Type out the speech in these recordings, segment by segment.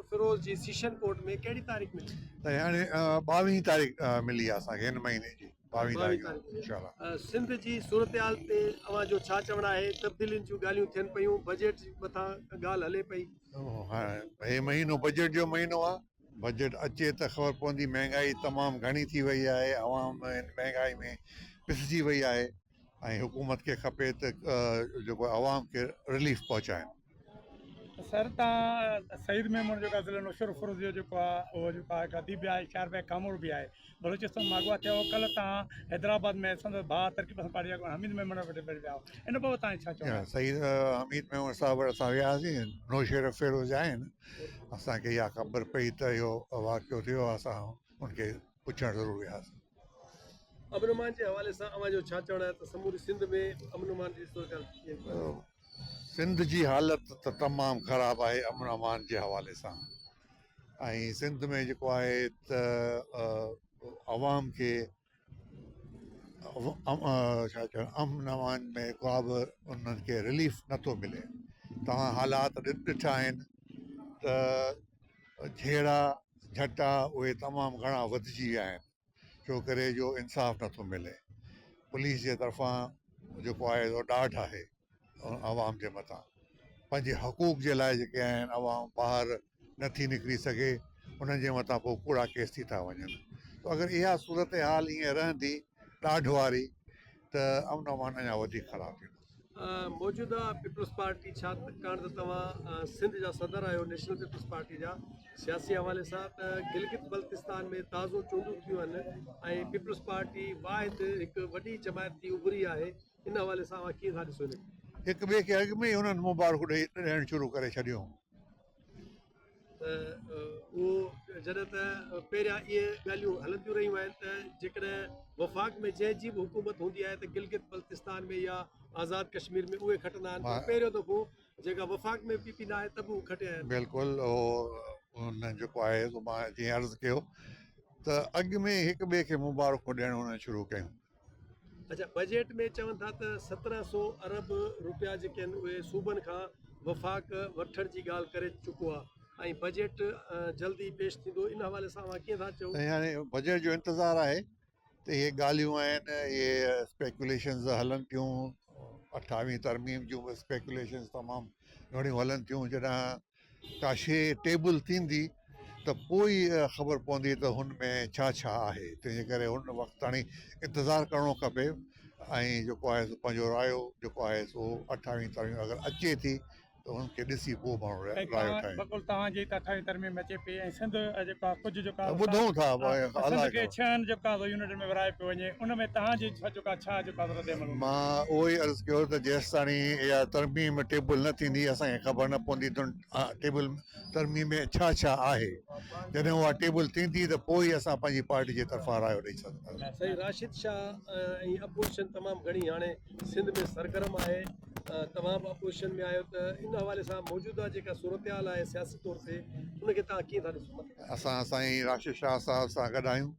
فيروز جي session court ۾ ڪهڙي تاريخ ملي؟ سائين هاڻي ٻاويهين تاريخ ملي آهي اسان کي هن مهيني جي ٻاويهين تاريخ انشاء الله. سنڌ جي صورتحال تي اوهان جو ڇا چوڻ آهي تبديلين جون ڳالهيون ٿين پيون بجيٽ مٿان ڳالهه هلي پئي. هي مهينو بجيٽ جو مهينو آهي بجيٽ اچي ته خبر پوندي مهنگائي تمام گهڻي ٿي وئي آهي عوام هن مهنگائي ۾ پسجي وئي آهي ۽ حڪومت کي کپي ته جيڪو عوام کي رليف پهچائين. سر تان سعيد ميمڻ جيڪو آهي ضلعي نوشهروفيروز جو جيڪو آهي اهو جيڪو آهي هڪ اديب به آهي شاعر به آهي ڪامورو به آهي بلوچستان مان اغوا ٿيو هو ڪلهه تان حيدرآباد ۾ سندس ڀاء ترقي پسند پارٽي جي اڳواڻ حميد ميمڻ وٽ ويا هو ان بابت تان ڇا چوڻ آهي؟ سعيد حميد ميمڻ صاحب وٽ اسان وياسين نوشهروفيروز جا آهن اسان کي اها خبر پئي ته اهو واقعو ٿيو آهي اسان ان کي پڇڻ ضرور وياسين. امن امان جي حوالي سان اوهان جو ڇا چوڻ آهي ته سموري سنڌ ۾ امن امان جي صورتحال ڪيئن آهي؟ سنڌ جي حالت ته تمام خراب آهي امن امان جي حوالي سان ۽ سنڌ ۾ جيڪو آهي ته عوام کي ڇا چون امن امان ۾ ڪا به انهن کي رليف نٿو ملي توهان حالات ڏٺا آهن ته جهيڙا جهٽا اهي تمام گهڻا وڌجي ويا آهن ڇو ڪري جو انصاف نٿو ملي پوليس جي طرفان جيڪو آهي سو ڏاڍ آهي عوام جي مٿان پنهنجي حقوق جي لاء جيڪي آهن عوام ٻاهر نٿي نڪري سگهي انهن جي مٿان پوء ڪوڙا ڪيس ٿي ٿا وڃن ته اگر اها صورتحال ائين رهندي ڏاڍ واري ته امن امان اڃا وڌيڪ خراب ٿيندو. موجوده پيپلز پارٽي ڇاڪاڻ ته توهان سنڌ جا صدر آهيو نيشنل پيپلز پارٽي جا سياسي حوالي سان ته گلگت بلتستان ۾ تازو چونڊون ٿيون آهن ۽ پيپلز پارٽي واحد هڪ وڏي جماعت ٿي اڀري آهي ان حوالي سان اوهان ڪيئن ٿا ڏسو ان کي؟ هڪ ٻئي کي اڳ ۾ ئي انهن مبارڪون ڏيڻ شروع ڪري ڇڏيون. ته اهو جڏهن ته پهريان اهي ڳالهيون هلنديون رهيون آهن ته جيڪڏهن وفاق ۾ جنهن جي به حڪومت هوندي آهي ته گلگت بلتستان ۾ يا آزاد ڪشمير ۾ اهي کٽندا آهن پر پهريون دفعو جيڪا وفاق ۾ پي پي نه آهي ته به هو کٽيا آهن. بلڪل اهو انهن جيڪو آهي سو مان جيئن عرض ڪيو ته اڳ ۾ هڪ ٻئي کي مبارڪون ڏيڻ انهن شروع ڪيون. اڇا بجيٽ ۾ چون ٿا ته 17 سو ارب روپيا جيڪي آهن اهي صوبن کان وفاق وٺڻ جي ڳالهه ڪري چڪو آهي ۽ بجيٽ جلد ئي پيش ٿيندو ان حوالي سان اوهان ڪيئن ٿا چئو؟ سائين هاڻي بجيٽ جو انتظار آهي ته اهي ڳالهيون آهن اهي اسپيڪوليشنز هلن پيون اٺاويهين ترميم جون به اسپيڪوليشنز تمام گهڻيون هلن ٿيون جڏهن ڪا شيء ٽيبل ٿيندي ته پوء ئي خبر پوندي ته هن ۾ ڇا ڇا آهي تنهنجي ڪري هن وقت تاڻي انتظار ڪرڻو کپي ۽ جيڪو آهي سو پنهنجو رايو جيڪو آهي سو اٺاويهين ترميم اگر اچي ٿي ته هن کي ڏسي پوء ماڻهو ۽ رايو توهان ٺاهين. بقول توهان جي ته اٺاويهين ترميم اچي پئي ۽ سنڌ جيڪو آهي ڪجهه جيڪو آهي ٻڌون ٿا سنڌ کي ڇهن جيڪو آهي سو يونٽن ۾ ورهايو پيو وڃي ان ۾ توهان جي جيڪو آهي ڇا جيڪو آهي رد عمل هوندو؟ مان اهو ئي عرض ڪيو ته جيستاڻي اها ترميم ٽيبل نه ٿيندي اسان کي خبر نه پوندي ته ٽيبل ترميم ۾ ڇا ڇا آهي جڏهن اها ٽيبل ٿيندي ته پوء ئي اسان پنهنجي پارٽي جي طرفان رايو ڏئي سگهنداسين. سائين راشد شاهه ۽ اپوزيشن تمام گهڻي هاڻي سنڌ ۾ سرگرم آهي توهان به اپوزيشن ۾ آهيو ته ان حوالي سان موجوده جيڪا صورتحال آهي سياسي طور تي ان کي توهان ڪيئن ٿا ڏسو؟ اسان سائين راشد شاهه صاحب سان گڏ آهيون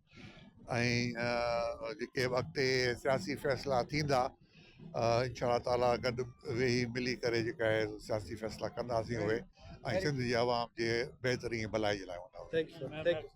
۽ جيڪي به اڳتي سياسي فيصلا ٿيندا انشاء الله تعالي گڏ ويهي ملي ڪري جيڪا آهي سياسي فيصلا ڪنداسين اهي ۽ سنڌ جي عوام جي بهتري ۽ ڀلائي جي لاء هوندا. Thank you sir thank you.